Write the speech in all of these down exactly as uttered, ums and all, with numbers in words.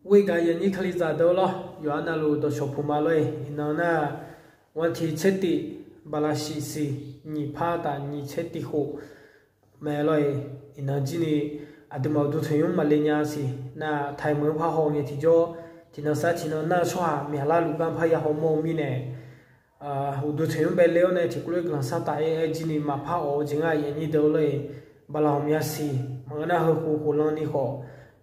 Ghoer gaq yaqnyir kalizaq deuq lawr, yawqha navluf dawqshawq puq ma lor-eq. Iqnan nar, wantiq tser tif, baqlaqsiq siq, nyiq par taf nyiq tser tif khof mae lor-eq. Iqnan jir ni aqduimaf uqduq tanqnymr maqle nya siq nar, taiq meuq-anr par haw ngae tiqjawr, tiqnan sar tiqnan nar-eu tsawrhaq myaqlar luf gar par ya hawmawr-eu mirnae, uqduq tanqnymr bae ler-awr nae tiqkawv lof-aer guiqlanq sar taf-aer aer jir ni maqpar awf-eu jeq ngar yaqnyir deuq lor-eq. Baqlaq hawq mya siq maqngeur nar, heu khof khof lan ni khawf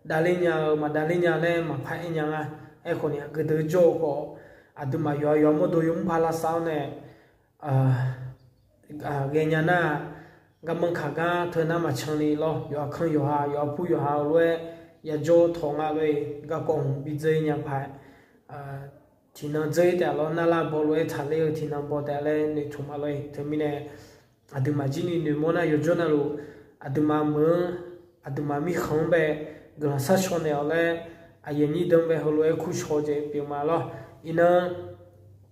davler nya-eu maqdavler nya laer maqpar aer nya nga. Aerkhawf ni aqgeu deuq jawr-eu khawf, aqduimaf yawqha yawqha mawrdo yawmr par lavsav-awr nae ghaenya nar, garmanr kaq gar teu nar maqcan ni lawr, yawqha kan yawqha, yawqha pur yawqha-eu lof-aer yajawr tawq nga lor-eq. Garkawv hmq bi dzeur-ir nya paq tiqnan dzeur-ir taef lawr, narlar baw lof-aer taqler-eu tiqnan baw taef laer noeqtmq ma lor-eq. Teumirnae aqduimaf jir ni noeqmawr nar, yawjawr navluf aqduimaf meuq-anr, aqduimaf mirkhanq-anr bae guiqlanq sharcaw naeq-awq laer, aqyuif aqnyir deuq-anr bae heulof-aer kurcaw-eu jeq pyeuf ma lawr. Iqnan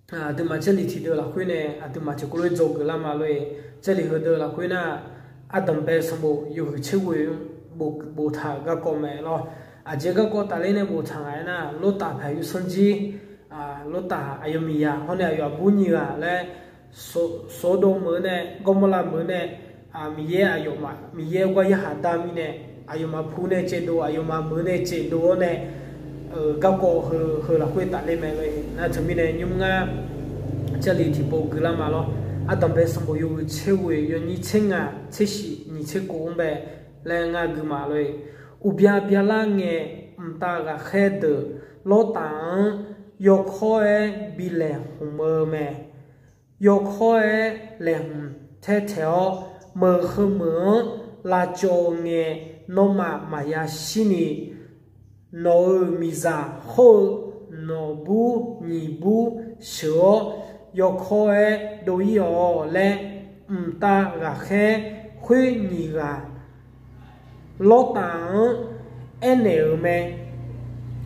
aqduimaf Jarlif tiqdeuv lafkhoer nae aqduimaf tiqkawv lof-aer dzawgeuf lar ma lor-eq. Jarlif heudeuq lafkhoer nar, ardanq bae sanqbof yawhuiq tser ghoe boftaq-euq garkawv mae lawr. Aqjeq garkawv tafler nae boftaq ngaq-aer nar, Lortaf paeq yawsanr jir, Lortaf aqyawf miqyaq hawr nae aqyawf aqbur nyiq ghaq laer, Sawqdov meuq-eu nae Gawrmawrlav meuq-eu nae, Miqyaer aqyawfmaf Miqyaer gar yarkhaq dar mirnae, aqyawfmaf pu nae caevdov, aqyawfmaf meuq nae caevdov-awr nae, garkawv heu lafkhoer tafler mae lor-eq. Nar teumirnae nymr ngar Jarlif tiqpov guiqlar ma lawr. Ardanq bae sanqbof yawhuiq tser ghoe yawnyir tser ngaq tser shif nyiq tser kov-anr bae laer ngar gui ma lor-eq. Uqbya byalar ngae, mqtav ghaqkhaer deuq Lortaf-anr yawkawr-aer bi laeqhmq-eu mae. Yawkawr-aer laeqhmq taertaeq-awr, meuq heu meuq-anr lavcawv-eu ngae, nawmaf maqya shirni, nawq-euq miqzaq hawr-eu nawqbur nyiq bur sheuq-awr, yawkawr-aer dov-ir-awq laer, mqtav ghaqkhaer khoer nyiq ghaq Lawrtaf-anr aernaeq-euq mae.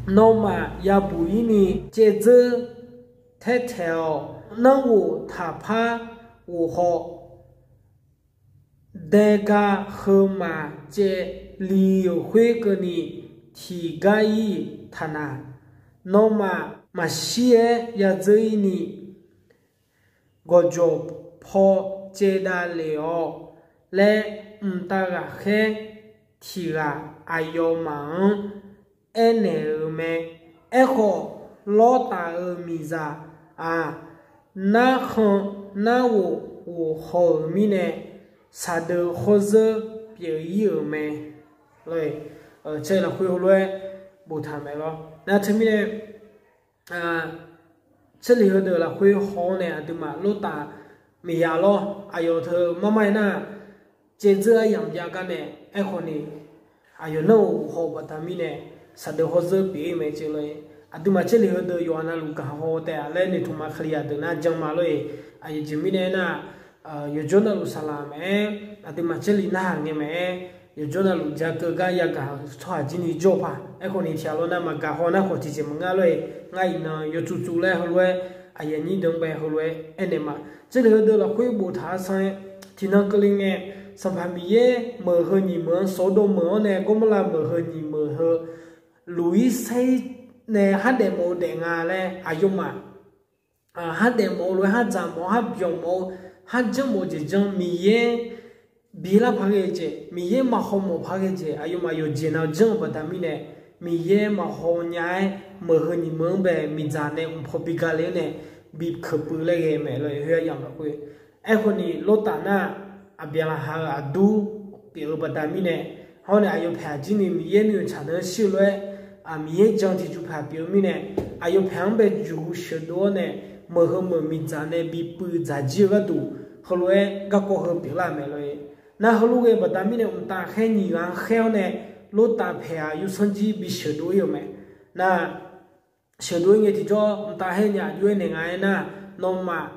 Nawmaf yabuq-ir ni caevdzeur taertaeq-awq. Narghof taqpar ghof haw. Daega heu maqcaev li-euq khoerkeuvni, tiqgar-ir taqnaq. Nawmaf maqshir-aer yadzeur-ir ni, gawqjawq paw caevdav lef-awq laer, mqtav ghaqkhaer tiq ghaq aqyawfmaf-anr aernaeq-euq mae. Aerkhawf, Lawrtaf-euq miqzaq-aq, narkhan narghof ghof haw-euq mirnae, saqdeuq hawrzeur pyeuf-ir-euq mae. Lawr, caer lafkhoer heulof-aer boftaq mae lawr. Nar teumirnae, Jarlif heudeuq lafkhoer haw-awr nae aqduimaf Lawrtaf miqyaq lawr, aqyawf teu marmar-aer nar, caevdzeur aryamq jav gar nae, aerkhawf ni aqyawf nanr-euq ghof haw-eu baqda mirnae, saqdeuq hawrzeur pyeuf-ir mae jeq lor-eq. Aqduimaf Jarlif heudeuq yawqha navluf gaq haw taef-a laer noeqtmq ma. Kalizaq deuq nar jan ma lor-eq. Aqyawf jeq mirnae aernar, yawqjawr navluf saqlaq mae-aer, aqduimaf Jarlif narhaq ngae mae-aer, yawqjawr navluf ja keuv gar yagaq-euq tsawrhaq jir ni jawr-eu paq. Aerkhawf ni tiqghaq lawr nar maqgaq haw nar khawf tiqjeq maqngeur lor-eq. Ngar iqnan yawtsov tsov laer heulof-aer, aqyuif aqnyir deuq-anr bae heulof-aer aernaeq ma. Jarlif heudeuq lafkhoer boftaq-a sanq-aer, tiqnan keuvle ngae, Sanqpaq Miqyaer meuq heu nyiq meuq-anr, Sawqdov meuq-anr nae Gawrmawrlav meuq heu nyiq meuq heu, luf-ir saer-ir nae hardaef mawf-eu daef nga laer aqyawfmaf hardaef mawf-eu lof-aer hardzaq mawf-eu harbyawq mawf-eu harjanr mawf-eu jeq janr, Miqyaer bilar paq ghae jeq, Miqyaer maqhaw mawf paq ghae jeq, aqyawfmaf yawqjeq nav janr-eu baqda mirnae, Miqyaer maqhaw nya-aer meuq heu nyiq meuq-anr bae miqdzaq nae mqpaw bi gale-awr nae bi keuq puiv laer ghae mae lor-eq. Khoer aryamq lafkhoer, aerkhawf ni Lawrtaf nar, Aqbyaqlaqhaq-euq aqdur pyeuf-eu baqda mirnae, hawr nae aqyawf paeq aqjir ni Miqyaer nuinoeq tsaq deuq-anr shir-eu lof-aer, Miqyaer jan tiqjuq paeq pyeuf-eu mirnae, aqyawf paeq-anr bae juq sheuqdov-awr nae, meuq heu meuq miqdzaq nae bi puiv dzaq jir-eu gharduq, heulof-aer garkawv heu pyeuflar mae lor-eq. Nar heulof ghae baqda mirnae, mqtav khaer nyiq ghaq-anr khaer-awr nae, Lawrtaf paeq-aq yawsanr jir bi sheuqdov-ir-euq mae. Nar sheuqdov-ir ngae tiqjawr, mqtav khaer nyiq ghaq jov-aer naeq nga-aer nar, nawmaf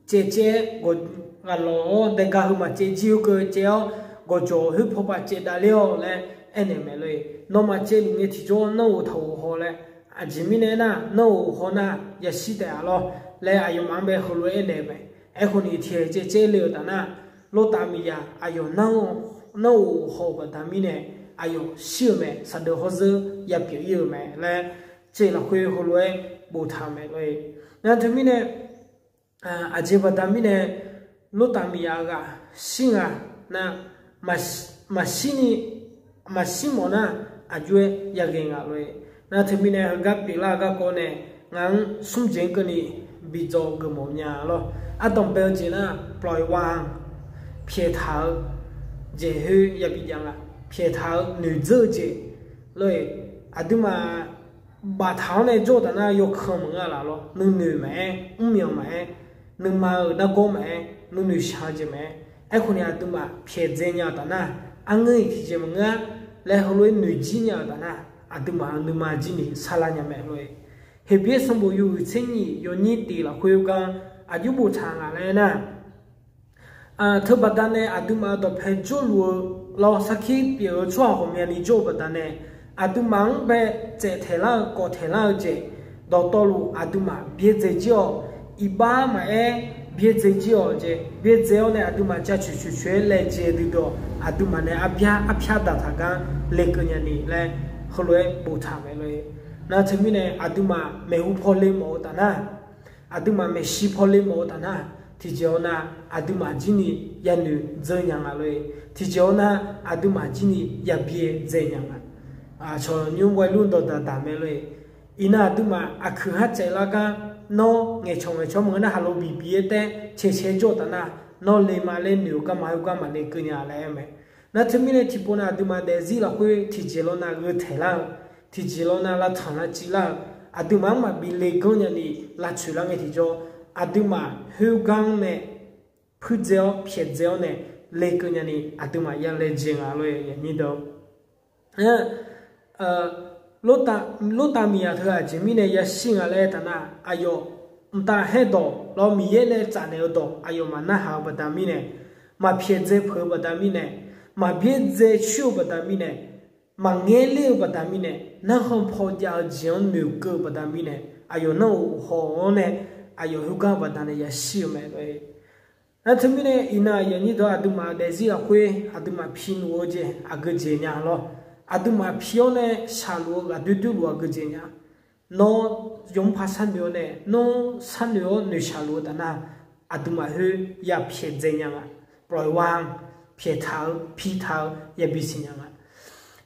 caevcaev-aer ghaq lawq-awr daega heu maqcaev jir khoerkeuv caev-awr, gawqjawq khoer paw pav caevdav ler-awq laer aernaeq mae lor-eq. Nawmaf caevluf ngae tiqjawr nanr-euq taq ghof haw laer, aqjeq mirnae aernar, nanr-euq ghof haw nar yashir taef-a lawr laer aqyawfmaf-anr bae heulof-aer aernaeq mae. Aerkhawf ni tiqghaq caevcaev le-euq taf nar, Lawrtaf miqyaq aqyawf nanr-euq ghof haw-eu baqda mirnae, aqyawf shir-euq mae, saqdeuq hawrzeur yapyeuf ir-euq mae laer, tsev lafkhoer heulof-aer boftaq-eu mae lor-e. Nar teumirnae, aqjeq baqda mirnae, Lortaq miqyaq ghaq shir nga nar, maqshir ni, maqshir mawf nar, aqjox-aer yaghae nga lor-e. Nar teumirnae heugar pyeuflar-eu garkawv nae, ngaq-anr smr jeq-anr keuvni bi dzaw geufmawf nya lor. Ardanq bae-eu jeq nar, ปล่อยวาง pyaeq taq-eu jeq khoer yabi jav nga, pyaeq taq-eu noeqdzeur-eu jeq lor-e. Aqduimaf baftaq-awr nae jawr-eu taf nar yawkan maqngeur laf lor. Nuinoeq maqaer, mrmyanq maqaer, nuima-euq nargawr maqaer, nuinoeq shaq-eu jeq maqaer, aerkhawf ni aqduimaf pyaeqdzae nya-eu taf nar, arngeur-iq tiqjeq maqngeur-a laer heulof-aer noeqjir nya-eu taf nar, aqduimaf-euq nuima jir ni sarlar nya mae lor-e. Heqbyaer sanqbof yawhuiq tser nyiq yawnyir tiq lafkhoer gar aqjox boftaq nga laer nar, teubaqda nae aqduimaf-euq dawqpae jawrluf-eu lawr, sarkir pyeuf-eu tsawrhaq ghawqmyani jawr-eu baqda nae, aqduimaf-anr bae tsaef taeq lar-eu kawv taeq lar-eu jeq, dawqtawvluf aqduimaf byaerdzae jir-awq. Iqbax maqaer, byaerdzae jir-awq jeq, byaerdzae-awr nae aqduimaf cav coeq coeq coeq-aer laejae duidui-awq. Aqduimaf nae arbyar arpyar daqtaq gar lekeuv nyani laer heulof-aer boftaq mae lor-e. Nar teumirnae aqduimaf maeqhu paw le mawf-eu taf nar, aqduimaf maeqshi paw le mawf-eu taf nar, tiqjeq-awr nar aqduimaf jir ni yanoeq dzeur nya nga lor-e. Tiqjeq-awr nar aqduimaf jir ni yabyaerdzae nya nga. Aqcawq nymr waerlur dawqdaq daq mae lor-e. Iqnan aqduimaf aqkuiq har tsaevlar gar, nawr ngaeqcawq ngaeqcawq maqngeur nar haqlo biqbiq-aer taer caecae jawr-eu taf nar, nawr le ma laer noeq-eu garma heugar maqle keuv nya laer aer mae. Nar teumirnae tiqpov nav aqduimaf daefzir lafkhoer tiqjeq lawr nav gheu taeq lar-eu, tiqjeq lawr nav lavtanq lavciv lar-eu, aqduimaf-anr maqbi le ganr nyani lavtsoeq lar ngae tiqjawr, aqduimaf khoergar-anr nae puirdzae-awr pyaeqdzae-awr nae lekeuv nyani aqduimaf ya laejae nga lor-e. Lortav miqyaq teu aqjeq mirnae yashir nga laer aer taf nar, aqyawf mqtav haer dawq lawr Miqyaer nae tsafnaeq-eu dawq aqyawf maqnarhaq-eu baqda mirnae, maqpyaeqdzae peuq-eu baqda mirnae, maqbyaerdzae coer-eu baqda mirnae, maqngaer ler-eu baqda mirnae, narkhan paw jav-eu jeq-anr noeqkeuv-eu baqda mirnae, aqyawf nanr-euq haw-awr nae, aqyawf khoergar-eu baqda nae yashir-eu mae lor-e. Nar teumirnae iqnan aqyuif aqnyir deuq aqduimaf-euq daefzir lafkhoer aqduimaf piluf-eu jeq aqgeujeq nya lawr. Aqduimaf pi-awr nae shaqluf-eu ghaqdoer doerluf aqgeujeq nya. Nawr yawmuir par sharnoeq-awr nae, nawr sharnoeq-awr noeqshaq luf-eu taf nar, aqduimaf khoer ya pyaeqdzae nya nga. ปล่อยวาง pyaeq taq-eu, pi taq-eu yabi siqnya nga.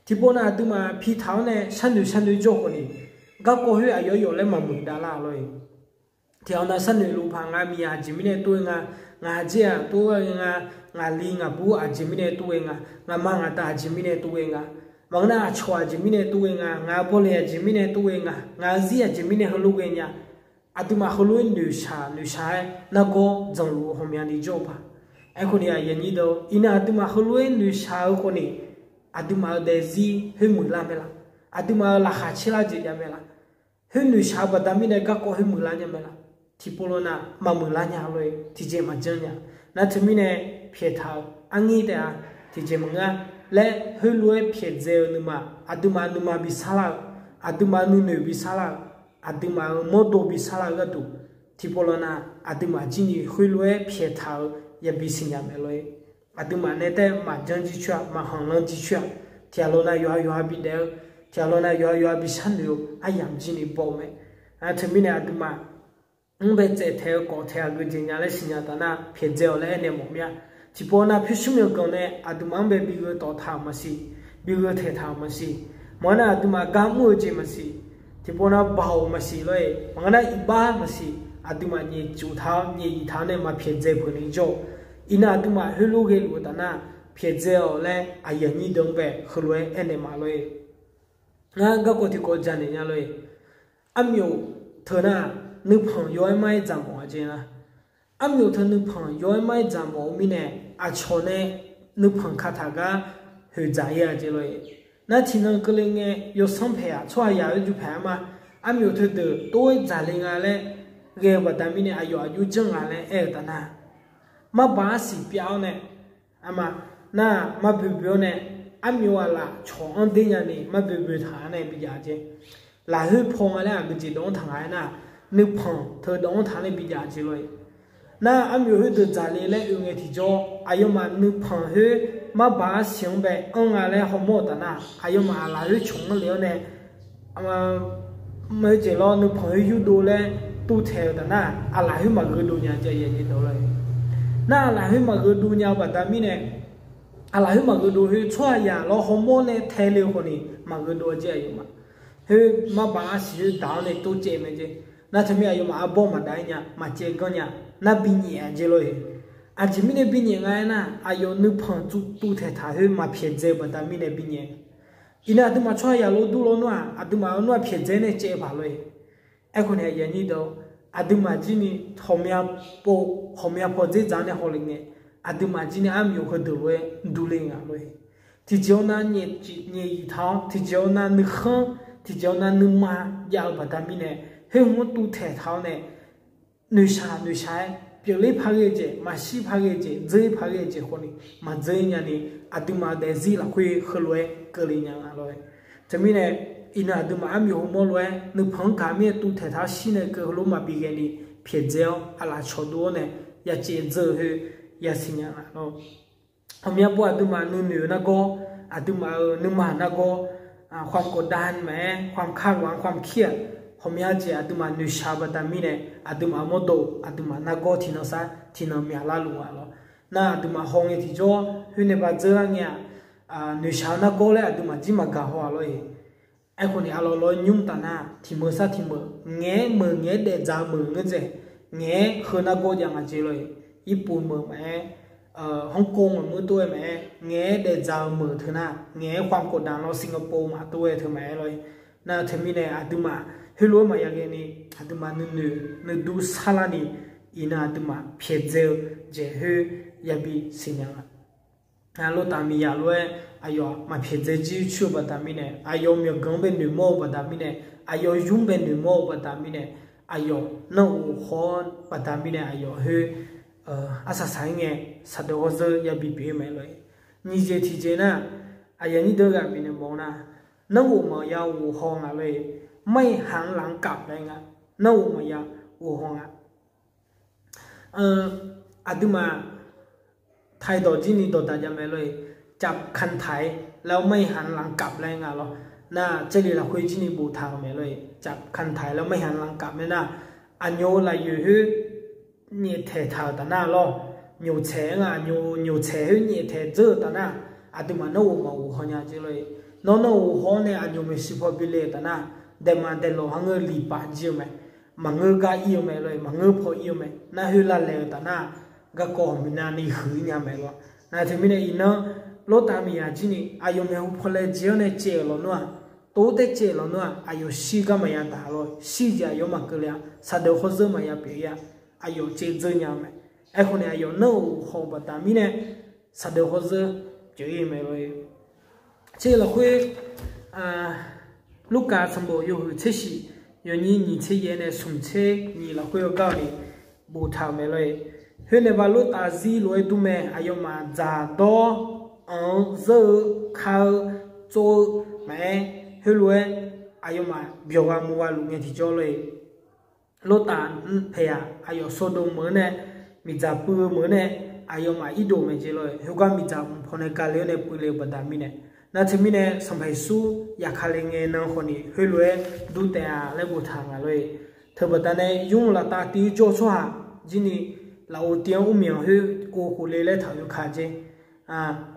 Tiqpov nav aqduimaf pi taq-awr nae sharnoeq sharnoeq jawr khawf ni, garkawv khoer aqyawf yawf laer maqmuiq davlar lor-e. Tiqghaq nav sharnoeq luf paq, ngaq miqyaq aqjeq mirnae tov-aer nga, ngaq aqjeq-aq tov-aer nga, ngaqli ngaqbur aqjeq mirnae tov-aer nga, ngaqma ngaqda aqjeq mirnae tov-aer nga, maqngeur nar aqcawq aqjeq mirnae tov-aer nga, ngaq bawle aqjeq mirnae tov-aer nga, ngaq zir aqjeq mirnae heulof ghae nya. Aqduimaf heulof-aer noeqshaq noeqshaq-aer nargawr dzanqluf-eu ghawqmyani jawr-eu paq. Aerkhawf ni aqyuif aqnyir deuq, iqnan aqduimaf heulof-aer noeqshaq-eu khawf ni, aqduimaf-euq daefzir khoer muiqlar mae laf? Aqduimaf-euq laqkhaq caerlar jeq jav mae laf? Khoer noeqshaq-eu baqda mirnae garkawv khoer muiqlar nya mae laf? Tiqpov lawr nav maqmuiqlar nya lor-e, tiqjeq maqjanr nya. Nar teumirnae pyaeq taq-eu arngir taef-a, tiqjeq maqngeur laer khoerlof-aer pyaeqdzae-eu nuima, aqduimaf nuima bi sarlar-eu, aqduimaf nuinoeq bi sarlar-eu, aqduimaf-euq mawrdo bi sarlar-eu gharduq, tiqpov lawr nav aqduimaf jir ni khoerlof-aer pyaeq taq-eu yabi siqnya mae lor-e. Aqduimaf nae taef-aer maqjanr jircoer-aq, maqkhanqlanr jircoer-aq, tiqghaq lawr nav yawqha yawqha bidaef-eu, tiqghaq lawr nav yawqha yawqha bi sharnoeq-eu aryamq jir ni baw-eu mae. Nar teumirnae aqduimaf-anr bae tsaev taeq-eu kawv taeq-eu aqgeujeq nya laer siqnya taf nar pyaeqdzae-awq laer aernaeq mawf mir-a. Tiqpov nav pyurshuir myawqganq nae aqduimaf-anr bae bi gheu tawf taq-euq maqsiq, bi gheu taeq taq-euq maqsiq, maqngeur nar aqduimaf gar mr-eu jeq maqsiq, tiqpov nav baoq maqsiq lor-e, maqngeur nar iqbax maqsiq, aqduimaf nyaef tsuf taq-awr nyaef iq taq-awr nae maqpyaeqdzae peuq ni jawr-eu. Iqnan aqduimaf khoerlof ghaeluf-eu taf nar pyaeqdzae-awq laer aqyuif aqnyir deuq-anr bae heulof-aer aernaeq ma lor-e. Ngar garkawv tiqkawv janaeq nya lor-e. Armyof teu nar nuipanq yaw-aer mar-aer dzaq mawf-a jeq nar, armyof teu nuipanq yaw-aer mar-aer dzaq mawf-eu mirnae, aqcawq nae nuipanq kataq gar hoeqdzaq-ir-a jeq lor-e. Nar tiqnan keuvle ngae yawsanr paeq-aq tsawrhaq yaq-aer ju paeq-a ma. Armyof teudeuq tov-aer dzaqle nga laer ghae-eu baqda mirnae aqyawf aqjox janr nga laer aer-eu taf nar, marba arsiq pyav-awr nae, aqma nar marboe boe-awr nae, armyof aqlaf cawq-anr der nyani marboe boe taq-a nae bijav jeq. Lafkhoer paw nga laer aqgeujeq dawq-anr taq nga-aer nar, nuipanq teu dawq-anr taq nae bijav jeq lor-e. Nar armyof khoerdeuq dzaqle laer oe ngae tiqjawr, aqyawfmaf nuipanq khoer marbaq arsiq-anr bae anr nga laer hawmawr-euq taf nar, aqyawfmaf aqlaf khoer cawq-anr le-awr nae, meujeq lawr nuipanq khoer yurdov laer tuvtaeq-euq taf nar, aqlaf khoer maqgheudov nya jeq. Nar aqlaf khoer maqgheudov nya-eu baqda mirnae, aqlaf khoer maqgheudov khoer tsawrhaqzaq lawr hawmawr nae taele-eu khawf ni maqgheudov-a jeq aqyawfmaf. Khoer marbaq arsiq khoer daq-awr nae tov caev mae jeq. Nar teumirnae aqyawfmaf arbawr maqdav-ir nya, maqcaev ganr nya, nar binyaef-a jeq lor-eq. Aqjeq mirnae binyaef nga aernar, aqyawf nuipanq tuvtaeq taq khoer maqpyaeqdzae-eu baqda mirnae binyaef. Iqnan aqduimaf tsawrhaqzaq lawr dur lawr nar-aq, aqduimaf-eu nar-aq pyaeqdzae nae caev paq lor-eq. Aerkhawf ni aqyuif aqnyir deuq, aqduimaf jir ni ghawqmya paw, ghawqmya paw dzerdzaq nae hawle ngae, aqduimaf jir ni armyof heudeuq lof-aer durle nga lor-eq. Tiqjeq-awr nar nyaef tiq nyaef yiq taq-awr, tiqjeq-awr nar nuikhanr, tiqjeq-awr nar nuima jav-eu baqda mirnae, khoer hmq-anr tuvtaeq taq-awr nae, noeqshaq noeqshaq-aer pyeufler paq ghae-eu jeq, maqshir paq ghae-eu jeq, dzeur paq ghae-eu jeq khawf ni maqdzeur nya ni, aqduimaf-eu daefzir lafkhoer heulof-aer keuvle nya nga lor-eq. Teumirnae, iqnan aqduimaf armyof hawmawr lof-aer nuipanq-anr gaq mirnae tuvtaeq taq-awr shir nae keuv heulof maqbi ghae ni pyaeqdzae-awr aqlaf cawqdov-awr nae yacaev dzeur-eu khoer yasiq nya nga lor. Ghawqmya paw aqduimaf nuinoeq-eu nargawr, aqduimaf-euq nuima nargawr, ความกดดัน maqaer, ความคาดหวัง ความเครียด, ghawqmya jeq aqduimaf noeqshaq-eu baqda mirnae, aqduimaf mawrdo aqduimaf nargawr tiqnan sar tiqnan myaqlar luf-a lor. Nar aqduimaf haw ngae tiqjawr khoer nae ba dzeur lar ngae-aq, noeqshaq-eu nargawr laer aqduimaf jir maqgaq haw-a lor-eq. Aerkhawf ni aqlawq lawq-aer nymr taf nar, tiq meuq sar tiq meuq, ngaeq-aer meuq, ngaeq-aer daefdzaq-eu meuq ngeur dzaeq, ngaeq-aer heu nargawr jav nga jeq lor-eq. Irpuq meuq maqaer, ฮ่องกง meuq meuq tov-aer maqaer, ngaeq-aer daefdzaq-eu meuq teu nar, ngaeq-aer ความกดดัน lawr Singapore maqtov-aer teu maqaer lor-eq. Nar teumirnae aqduimaf heulof-aer maqya ghae ni, aqduimaf nuinoeq nuidur sarlar ni, iqnan aqduimaf pyaeqdzae-eu jeq khoer yabi siqnya nga. Lortaf miqyaq lof-aer aqyawf maqpyaeqdzae jir coer-eu baqda mirnae, aqyawf myawqganq-anr bae noeqmawr-eu baqda mirnae, aqyawf yur bae noeqmawr-eu baqda mirnae, aqyawf nanr of haw-awr baqda mirnae aqyawf khoer arsaq saq-aer ngae, saqdeuq hawrzeur yabi pyeuf-ir mae lor-eq. Nyiq jeq tiqjeq nar, aqyuif aqnyir deuq ghaq bifnaeq mawf-eu nar, nanr of maqya of haw nga lor-eq. ไม่หันหลังกลับ laer nga, nanr of maqya of haw nga. Aqduimaf taiq dawq jir ni dawqdaq jav mae lor-eq. จับคันไถ laer ไม่หันหลังกลับ laer nga lor. Nar Jarlif lafkhoer jir ni boftaq-euq mae lor-eq. จับคันไถ laer ไม่หันหลังกลับ laer nar, aqnyoq-eu lafyoeq khoer nyaeftaeq taq-euq taf nar lor. Nyoqtsaeq-anr aqnyoq nyoqtsaeq khoer nyaeftaeq dzeur-eu taf nar, aqduimaf nanr of maqof haw nya jeq lor-eq. Nawr nanr of haw-awr nae aqnyoq maeqshi paw bi le-eu taf nar, daema daelawq ha ngeur lifpaf jir-eu mae. Maqngeur gar ir-eu mae lor-eq, maqngeur paw ir-eu mae. Nar khoer lavlaeq-eu taf nar, garkawv hawq minav ni huiq-ir nya mae lor. Nar teumirnae iqnan, Lortaf miqyaq jir ni aqyawf maeqhu paw laejae-awr nae caev-euq lawnmr-aq, tov taer caev-euq lawnmr-aq, aqyawf shir gar maqya daq lor. Shir jeq aqyawf maqkeuv le-a, saqdeuq hawrzeur maqya pyeuf-ir-a, aqyawf caev dzeur nya-eu mae. Aerkhawf ni aqyawf nanr of haw-eu baqda mirnae, saqdeuq hawrzeur pyeuf-ir mae lor-eq. Tser lafkhoer, Lurkaf sanqbof yawhuiq tser shif, yawnyir nyiq tser yaeq nae smq tser nyiq lafkhoer-eu gar-awq ni boftaq-euq mae lor-eq. Khoer nae ba Lortaf zir lof-aer dur mae, aqyawfmaf dzaqdawr, anq-eu, zeur-eu, ka-eu, tsov-eu maqaer, khoerlof-aer aqyawfmaf byawq gha muv gha luf ngae tiqjawr lor-eq. Lortaf paeq-aq, aqyawf Sawrdo meuq-anr nae, miqdzaq puiv-eu meuq-anr nae, aqyawfmaf irdov maeq jeq lor-eq. Khoergar miqdzaq mq paw nae gale-awr nae puiv le-eu baqda mirnae, nar teumirnae Sanqpaq Yeqsur yaqkale ngae nan khawf ni khoerlof-aer dur taef-a laer boftaq nga lor-eq. Teubaqda nae nymr laftav tiv-ir jawr-eu tsawrhaq jir ni lafov tiv-anr urmyanq khoer ov khof le laer taq-eu ka jeq.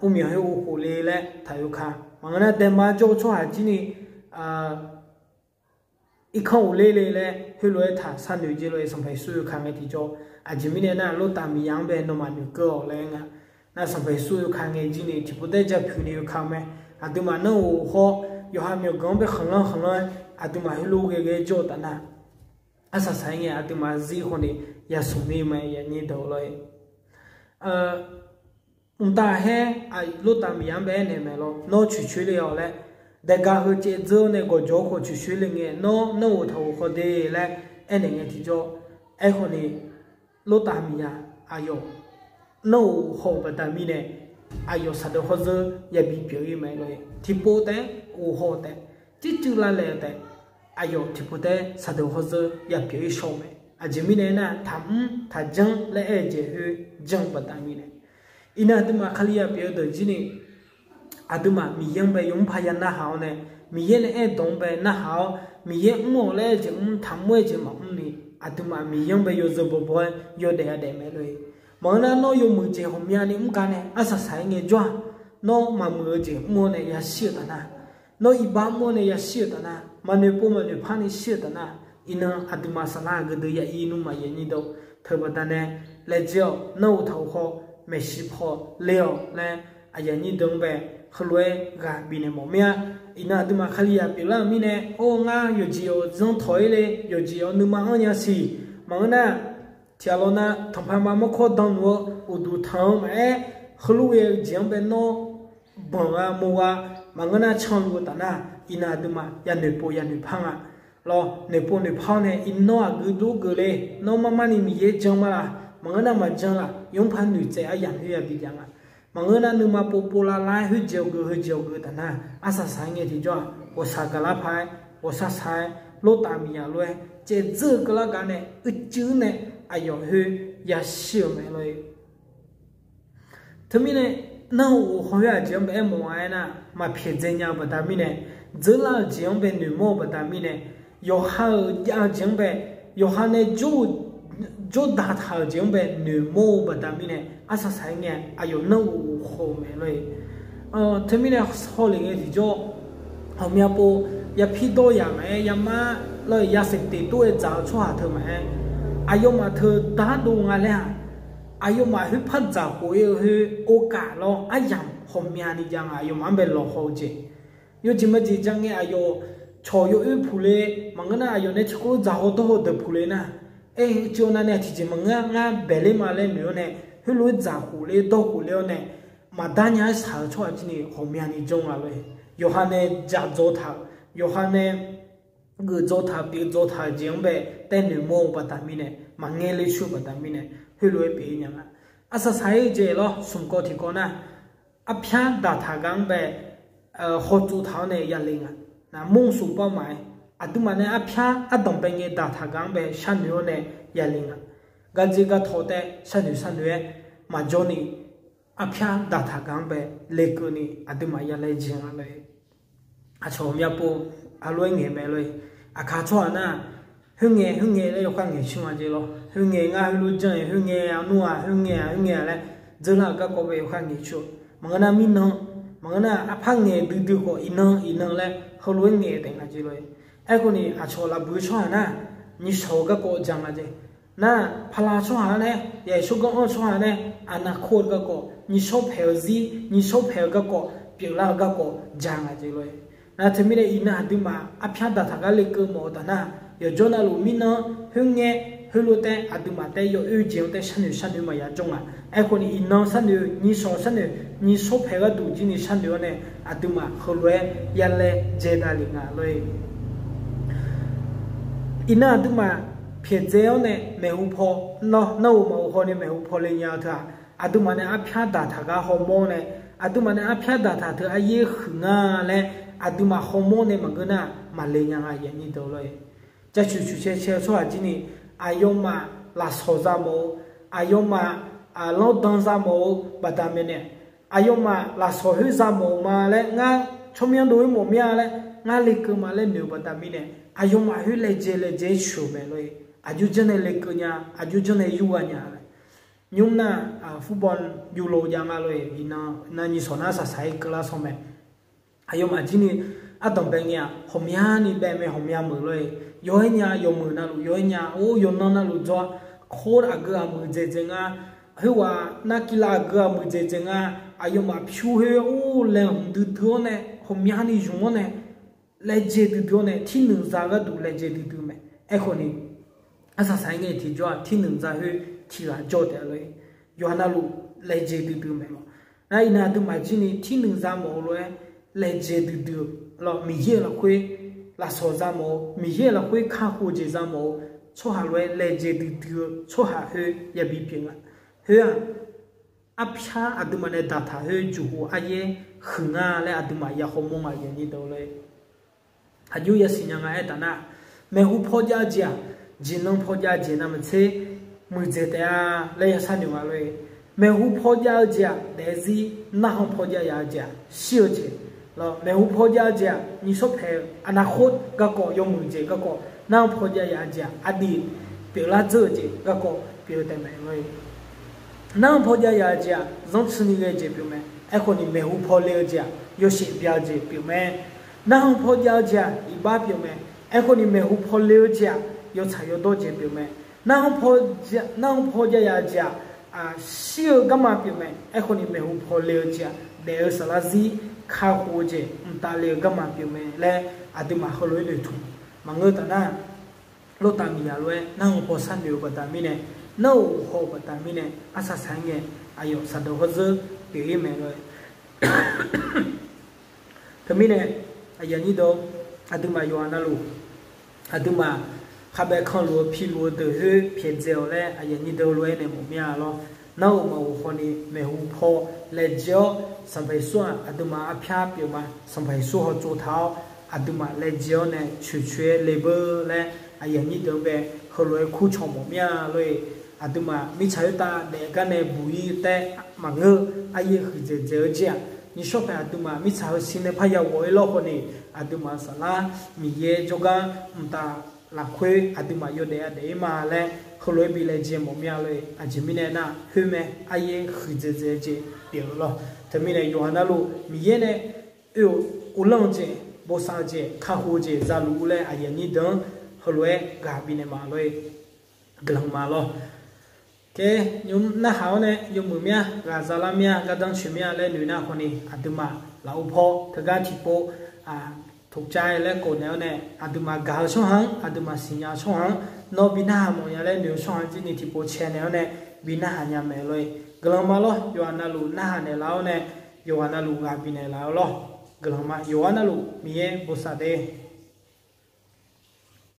Urmyanq khoer ov khof le laer taq-eu ka. Maqngeur nar daema jawr-eu tsawrhaq jir ni irkanr ghofler le laer heulof-aer taq sharnoeq jeq lor-eq. Sanqpaq Yeqsur yawkaq ngae tiqjawr, aqjeq mirnae nar Lortaf miqyaq-anr bae nawmaf noeqkeuv-awq laer nga. Nar Sanqpaq Yeqsur yawkaq ngae jir ni tiqpov taer japyuq ni yawkaq-eu mae. Aqduimaf nanr of haw, yawqha myawqganq-anr bae khanqlanr khanqlanr-aer aqduimaf heulof ghae ghae-aer jawr-eu taf nar, arsaq saq-aer ngae aqduimaf zir khawf ni yasmq mir-eu mae, aqyuif aqnyir deuq lor-eq. Mqtav haer, Lortaf miqyaq-anr bae aernaeq mae lor, nawr coeqcoer le-awq laer, daega heu caev dzeur-awr nae gawqjawq-awr khawf coeqcoer le ngae, nawr nanr of taq of haw de laer aernaeq ngae tiqjawr. Aerkhawf ni, Lortaf miqyaq aqyawf nanr of haw-euq baqda mirnae, aqyawf saqdeuq hawrzeur yabi pyeuf-ir mae lor-eq. Tiqpov taef-aer of haw-eu taef, circuiv lavlaeq-eu taef, aqyawf tiqpov taef-aer saqdeuq hawrzeur yapyeuf-ir shaw-eu mae. Aqjeq mirnae aernar, taqmr taqjanr laer aer-eu jeq khoer janr-eu baqda mirnae. Iqnan aqduimaf Kalizaq pyeuf-eu deuq jir ni, aqduimaf Miqyaer-anr bae yawmr par ya narhaq-awr nae, Miqyaer nae aerdawq-anr bae narhaq-awr, Miqyaer mr-awq laer aer-eu jeq mr, taqmr-aer jeq maqmr ni, aqduimaf Miqyaer-anr bae yawzeu bawbaw-aer yawdaef yadaef mae lor-e. Maqngeur nar, nawr yawmuiq jeq ghawqmyani mr gaq nae arsaq saq-aer ngaejawr-aq, nawr maqmuiq-eu jeq mr-awr nae yashir-euq taf nar, nawr iqbax mr-awr nae yashir-euq taf nar, maqnoeq pov maqnoeq par ni shir-euq taf nar, iqnan aqduimaf saqlaq geuqdeuq ya ir nmr maqya nyir deuq teu baqda nae, laejae-awq, nanr-euq taq-euq haw, maeqshi paw le-awq laer aqyuif aqnyir deuq-anr bae heulof-aer ghaq bifnaeq mawf mir-a. Iqnan aqduimaf Kalizaq pyeuflar-euq mirnae, or, ngar yawqjeq yawq zanr tawq-ir le, yawqjeq yawq nuima anr nya siq. Maqngeur nar, tiqghaq lawr nar, tanqpaq ma mawrkawr dan luf-eu uqduq tanq-eu maqaer, heulof ghae-eu jeq-anr bae nawr banq gha mo gha, maqngeur nar canluf-eu taf nar, iqnan aqduimaf ya noeqpov ya noeqpar nga. Lawr, noeqpov noeqpar-awr nae, iqnan aqgeu dov geuf le, nawr mar mar ni Miqyaer jan ma laq, maqngeur nar maqjan laf, yawmr par noeqtsaev aryamq khoer ya bijav nga. Maqngeur nar nuima povpov lavlav-aer khoerjeq-awq geuf khoerjeq-awq geuf taf nar, arsaq saq-aer ngae tiqjawr-aq, ghawqshaq gaqlar paq-aer, ghawqshaq shaq-aer, lortaf miqyaq lof-aer caevdzeur-eu keuvlar gaq nae uicuiv nae aqyawf khoer yashir-euq mae lor-e. Teumirnae, nanr-euq ghof haw khoer aqjeq-anr bae aermawf-a aernar, maqpyaeq dzae nya-eu baqda mirnae, dzeurlar-euq jeq-anr bae noeqmawr-eu baqda mirnae, yawqha-euq jav-eu jeq-anr bae, yawqha nae jawr-eu, jawr daqtaq-euq jeq-anr bae noeqmawr-eu baqda mirnae, arsaq saq-aer ngae aqyawf nanr-euq ghof haw-eu mae lor-e. Teumirnae hawlef ngae tiqjawr, ghawqmya pov, ya pirdawr yaq maqaer, ya mar lawr-e, ya saeqteq tov-aer dzaq-eu tsawrhaq teu maqaer, aqyawfmaf teu dardov nga laer-aq, aqyawfmaf khoer par dzaq khof-ir-eu khoer, orkaf lawr aryamq ghawqmyani jav nga, aqyawfmaf-anr bae lawqhaw-eu jeq. Yawjeq majeq ja ngae aqyawf cawq yawoer puq le, maqngeur nar aqyawf nae tiqkawv lof dzaq haw dawr haw deuq puq le nar, aer, uicuiv nav nae tiqjeq maqngeur ngar baeq ler ma laer noeq-awr nae, heulof-aer dzaq khof ler dawr khof ler-awr nae, maqdar nya-aer shaq-eu tsawrhaq jir ni ghawqmyani janr nga lor-e. Yawqha nae dzaq dzaw taq-euq, yawqha nae geuf dzaw taq-euq, pyeuf dzaw taq-euq jeq-anr bae taev noeqmawr-eu baqda mirnae, maqngae le shu-eu baqda mirnae, heulof-aer pyeuf-ir nya nga. Arsaq saq-aer-eu jeq lawr, smq kawv tiqkawv nar, arpyar daqtaq gaq-anr bae hawtsov taq-awr nae yale nga. Naqmr smq pawr maqaer, aqduimaf nae arpyar ardanq bae ngae daqtaq gaq-anr bae sharnoeq-awr nae yale nga. Gardzer gartawq taev sharnoeq sharnoeq-aer maqjawr ni, arpyar daqtaq gaq-anr bae lekeuv ni aqduimaf ya laejae nga lor-e. Aqcawq ghawqmya pov, aqlof-aer ngaeq mae lor-e. Aqkaq tsawrhaq nar, khoerngae khoerngae laer yawkhav ngaeq coer nga jeq lawr. Khoerngae ngar heulof janr-aer, khoerngae-aq nmr-aq, khoerngae-aq khoerngae-aq laer dzeurlar-euq garkawv bae yawkhav ngaeq coer-eu. Maqngeur nar mirnan, maqngeur nar arpar ngaeq duidui khawf iqnan iqnan laer heulof-aer ngaeq taef nga jeq lor-e. Aerkhawf ni aqcawq lafbuiq-eu tsawrhaq nar, nyiqshawq-eu garkawv ja nga jeq. Nar, paqlaq tsawrhaq-anr nae, yaqsur ganr-anr tsawrhaq nae, aqnav kor-eu garkawv, nyiqshawr paeq-eu zir, nyiqshawr paeq-eu garkawv, pyeuflar-eu garkawv ja nga jeq lor-e. Nar teumirnae iqnan aqduimaf arpyar daqtaq gar lekeuv mawf-eu taf nar, yawqjawr navluf mirnan khoerngae, heulof taev aqduimaf taev yawoer jeq-anr taev sharnoeq sharnoeq maqya jawr nga. Aerkhawf ni iqnan sharnoeq, nyiqshawq sharnoeq, nyiqshawr paeq gharduq jir ni sharnoeq-awr nae, aqduimaf heulof-aer ya laejae davlef nga lor-e. Iqnan aqduimaf pyaeqdzae-awr nae maeqhu paw, nar, nar-euq maqhu paw ni maeqhu paw le nya-eu teu-aq, aqduimaf nae arpyar daqtaq gar hawmawr nae, aqduimaf nae arpyar daqtaq teu aryaer huiq nga laer, aqduimaf hawmawr nae maqngeur nar maqle nya nga, aqyuif aqnyir deuq lor-e. Jaceuq cuqcae cae-eu tsawrhaq jir ni, aqyawfmaf lafsawq za mawf-eu, aqyawfmaf lanrdan za mawf-eu baqda mirnae, aqyawfmaf lafsawq khoer za mawf-eu ma laer ngar tsawrmyanr dov-aer mawf mir-a laer ngar lekeuv ma laer noeq-eu baqda mirnae, aqyawfmaf khoer laejae laejae-aer coeq-eu mae lor-e. Aqjox janr nae lekeuv nya, aqjox janr nae yur gha nya laer. Nymr nar, football yulov jav nga lor-e, iqnan nyiqshawq nar saqsaq-aer keuvlar sanr mae. Aqyawfmaf jir ni ardanq bae ngae-aq, ghawqmyani bae mae, ghawqmya meuq lor-e. Yaw-aer nya, yawmuiq navluf yaw-aer nya, or yawqnan navluf dzaw-a, kor aqgeu aqmuiq dzaeqdzaeq nga, khoerghaq nar kila aqgeu aqmuiq dzaeqdzaeq nga, aqyawfmaf pyur khoer or laeqhmq duidui-awr nae, ghawqmyani zmq-awr nae, laejae duidui-awr nae, tirnuiq za gharduq laejae duidui mae. Aerkhawf ni, arsaq saq-aer ngae tiqjawr-aq, tirnuiq za khoer tiqghaq jawr taef-a lor-e. Yawqha navluf laejae duidui mae lawq. Nar iqnan aqduimaf jir ni tirnuiq za mawf-eu lof-aer laejae duidui-eu lawq, Miqyaer-euq lafkhoer lafsawq za mawf-eu, Miqyaer-euq lafkhoer kakhof-eu jeq za mawf-eu tsawrhaq lof-aer laejae duidui-eu tsawrhaq khoer yabi pyeuf nga. Khoer-aq, arpyar aqduimaf nae daqtaq khoer juqhu aryaer huiq nga laer aqduimaf ya hawmawr nga, aqyuif aqnyir deuq lor-e. Aqjox yasiq nya nga aertaq nar, maeqhu paw jav-eu jeq-aq, jeqnan paw jav-eu jeq navmaqtser muiqdzaeq taef-a laer yashar noeq nga lor-e. Maeqhu paw jav-eu jeq-aq daef-aer zir, narhan paw jav yaf-eu jeq-aq shir-eu jeq. Maeqhu paw jav-eu jeq-aq nymrshawr paeq-eu aqnav khoer garkawv yawmuiq jeq garkawv, narhan paw jav yaf-eu jeq-aq aqdui pyeuflar dzeur-eu jeq garkawv pyeuf-eu taef mae lor-e. Narhan paw jav yaf-eu jeq-aq zanrtsuini ghae-eu jeq pyeufmae. Aerkhawf ni maeqhu paw le-eu jeq-aq yawshaef bya-eu jeq pyeufmae. Narhan paw jav-eu jeq-aq iqbax pyeufmae. Aerkhawf ni maeqhu paw le-eu jeq-aq yawtsaq yawdawr jeq pyeufmae. Narhan paw jav yaf-eu jeq-aq shir-eu garma pyeufmae. Aerkhawf ni maeqhu paw le-eu jeq-aq daef-eu saflar zir kakhof-eu jeq mqtav le-eu garma pyeufmae laer aqduimaf heulof-aer noeqtmq maqngeur taf nar, lortav miqyaq lof-aer narhan paw sharnoeq-eu baqda mirnae, nar-euq haw-eu baqda mirnae arsaq saq-aer ngae aqyawf saqdaq hawrzeur pyeuf-ir mae lor-e. Teumirnae aqyuif aqnyir deuq-or, aqduimaf yawqha navluf aqduimaf khavbae kanluf-eu piluf-eu deuq khoer pyaeqdzae-awq laer aqyuif aqnyir deuq lof-aer nae mawf mir-a lor. Nar-euq maqghof khawf ni maeqhu paw laejae-awr, Sanqpaq Yeqsur-aq aqduimaf arpyar pyeufma, Sanqpaq Yeqsur hawtsov taq-awr aqduimaf laejae-awr nae coeqcoeq-aer le beur laer aqyuif aqnyir deuq-anr bae heulof-aer kurcawq mawf mir-a lor-e. Aqduimaf mirtsaq khoertav daef gar nae buq-ir taef maqngeur, aryaer huiqdzaeq dzaeq-eu jeq-aq, nymrshawr paeq aqduimaf mirtsaq heusiq nae parya ghawf-ir lawr khawf ni, aqduimaf saflar Miqyaer jawrgar mqtav lafkhoer aqduimaf yawdaef-a daef-ir ma laer heulof-aer bi laejae mawf mir-a lor-e. Aqjeq mirnae nar khoermae aryaer huiqdzaeq dzaeq-eu jeq pyeuf-eu lawr. Teumirnae yawqha navluf Miqyaer nae oe-euq uvlanr-eu jeq, bosav-eu jeq, kakhof-eu jeq zaluf-ur laer aqyuif aqnyir deuq-anr heulof-aer ghaq bifnaeq ma lor-e. Guiqlanq ma lawr. Khaer, narhaq-awr nae yawmuiq mir-a, ghaq zalar mir-a, gardanr coeq mir-a laer noeq nar khawf ni aqduimaf lafov paw teugar tiqpov toqcav laer khawf naeq-awr nae aqduimaf gaq-eu tsawrhaq-anr, aqduimaf siqnya-eu tsawrhaq-anr, nawr bi narhaq mawfnya laer noeq-eu tsawrhaq-anr jir ni tiqpov cae naeq-awr nae bi narhaq nya mae lor-e. Guiqlanq ma lawr. Yawqha navluf narhaq naeqlaf-awr nae yawqha navluf ghaq bifnaeq laf-eu lawr. Guiqlanq ma. Yawqha navluf Miqyaer bosav de.